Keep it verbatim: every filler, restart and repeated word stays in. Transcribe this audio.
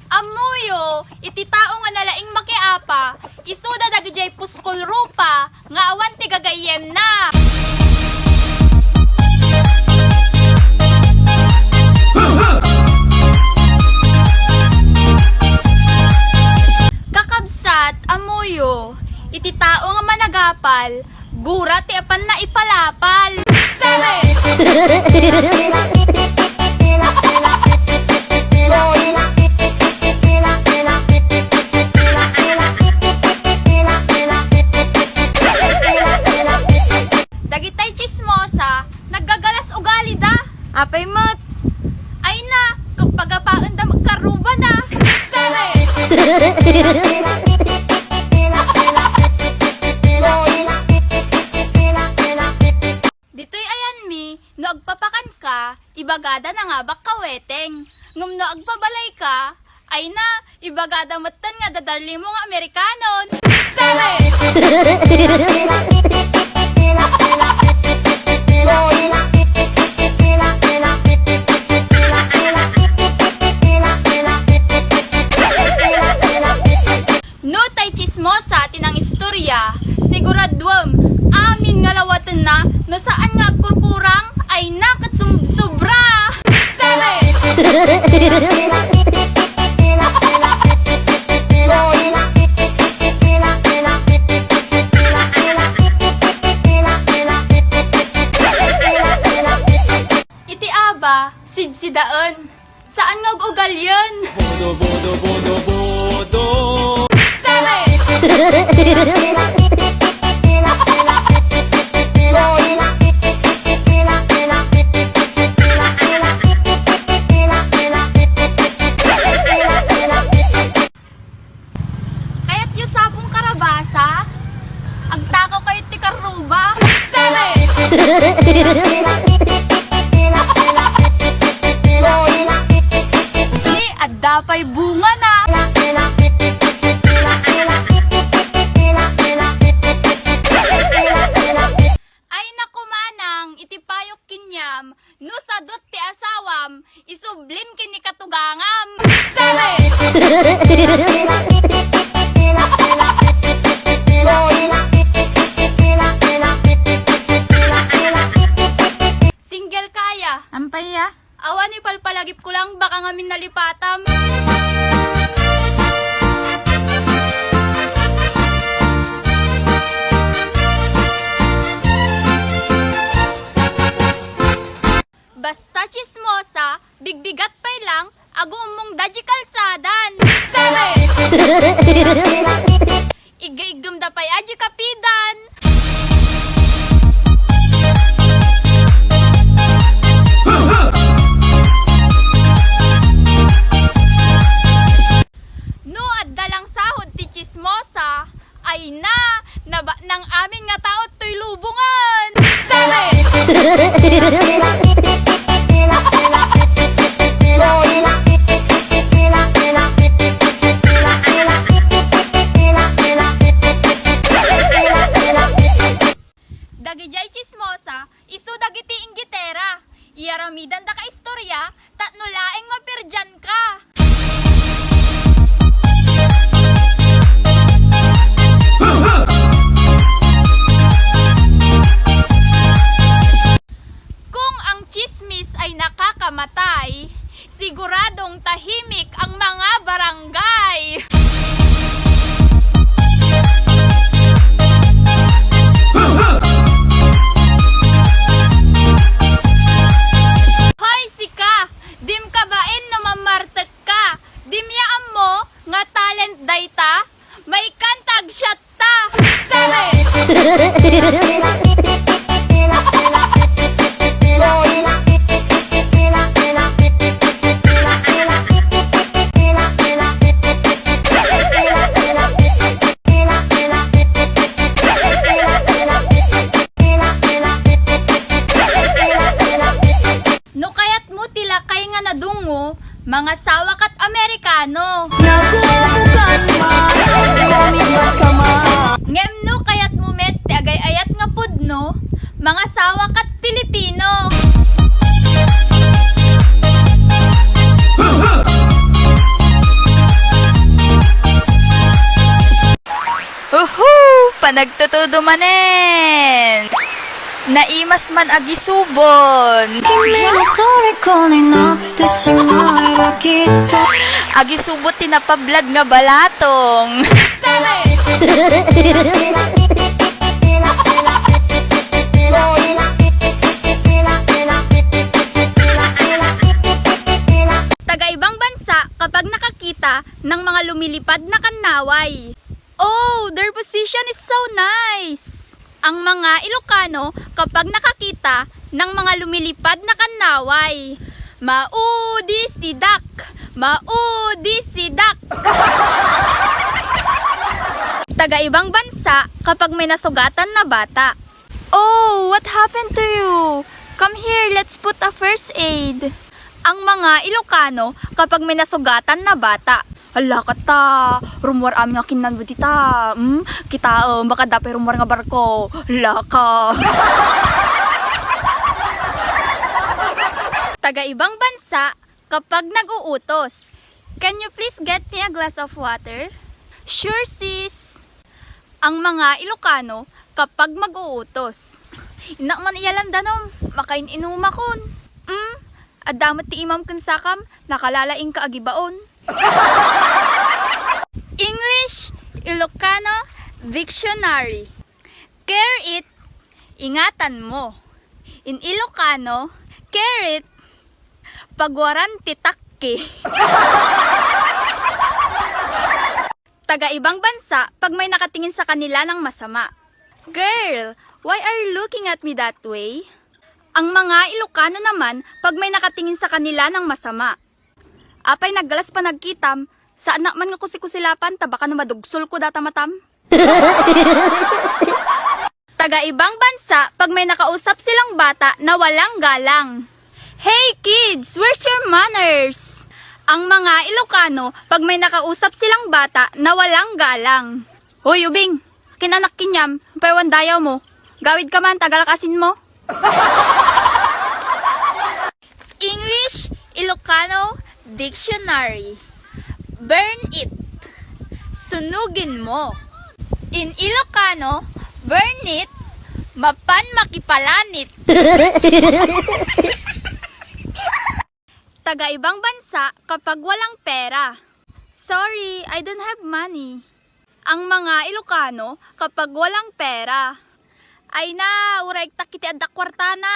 Ammoyo, iti tao nga nalaing makiapa, isuda dagidiay puskol rupa nga awan ti gagayyemna. Kakabsat, ammoyo, iti tao nga managapal, gura ti apanna ipalapal. Dagitay tsismosa, naggagalas ugalida. Apay met? Ay na, kapagapaenda met karrubana. Ditoy ayanmi, no agpapakanka, ibagada nangabak kaweteng. Ngem no agpabalayka, ay na, ibagada metten nga dadarlimo nga Amerikanon. No tay tsismosa ti nangistorya, siguraduem, amin nga lawatenna, no saan nga agkurkurang, ay na ket sum-, sobra! Iti aba, sidsidaen. Saan nga ug-ugalien? Bodo, bodo, bodo, bodo. Tara! Kayatyo sabong karabasa? Agtakaw kayo ti karruba? Tara! Ni adda pay bungana. Ay naku manang, iti payok ken niam, no sadut ti asawam, isublim ken ni katugangam. Tara! Single kaya? Ampay ya? Awan, ipalpalagipko lang, baka ngamin nalipatam. Basta tsismosa, bigbigat pay lang, agummong dadi kalsadan. Tara! Iggaigdumda pay a di kapidan. No adda lang sahod ti tsismosa, ay na, nabaknang amin nga tao toy lubongan. Tara! Dagidiay tsismosa, isu dagiti inggitera. Iyaramidanda ka istorya, tapno laeng maperdianka. Kung ang tsismis ay nakakamatay, siguradong tahimik ang mga barangay. Hoy, sika! Dim ka bain no mammartek ka? Dim ya ammo nga talent dayta? Maikkan ta agsiatta! Tara! No kayatmo ti lakay nga nadungngo, mangasawa kat Amerikano. Naku, apo kalma, namibat ka ma. Ngem no kayatmo met ti agay-ayat nga pudno, mangasawa kat Pilipino. Panagtutudo manen. Naimas man agisubon. 君の虜になってしまえばきっと Agisubot ti napablad nga balatong. Taga ibang bansa kapag nakakita ng mga lumilipad na kannaway. Oh, their position is so nice! Ang mga Ilocano kapag nakakita ng mga lumilipad na kannaway. Maudi si Dak! Maudi si Dak! Taga ibang bansa kapag may nasugatan na bata. Oh, what happened to you? Come here, let's put a first aid. Ang mga Ilocano kapag may nasugatan na bata. Hala, kata, rummuar amin nga kinnanbo dita. Hmm? Kita, um, baka dapay rummuar nga barko. Hala ka. Taga ibang bansa kapag nag-uutos. Can you please get me a glass of water? Sure, sis. Ang mga Ilocano kapag mag-uutos. Innak man iyalan danom, makain-inumakon. Hmm? Adda met ti imam ken sakam, nakalalaing ka agibaon. English, Ilocano, Dictionary. Care it, ingatan mo. In Ilocano, care it, pagwaran ti takki. Taga ibang bansa pag may nakatingin sa kanila ng masama. Girl, why are you looking at me that way? Ang mga Ilocano naman pag may nakatingin sa kanila ng masama. Apay naggalas pa nagkitam, saan man nga kusikusilapan, ta baka no madugsolko data matam. Taga ibang bansa pag may nakausap silang bata na walang galang. Hey kids, where's your manners? Ang mga Ilocano pag may nakausap silang bata na walang galang. Hoy, ubing, kinanak kinyam, paywan dayaw mo. Gawid ka man, tagalak asin mo. English, Ilocano, Dictionary. Burn it. Sunugin mo. In Ilocano, burn it, mapan makipalanit. Taga ibang bansa kapag walang pera. Sorry, I don't have money. Ang mga Ilocano kapag walang pera. Ay na, uray ta kiti adda kwartana.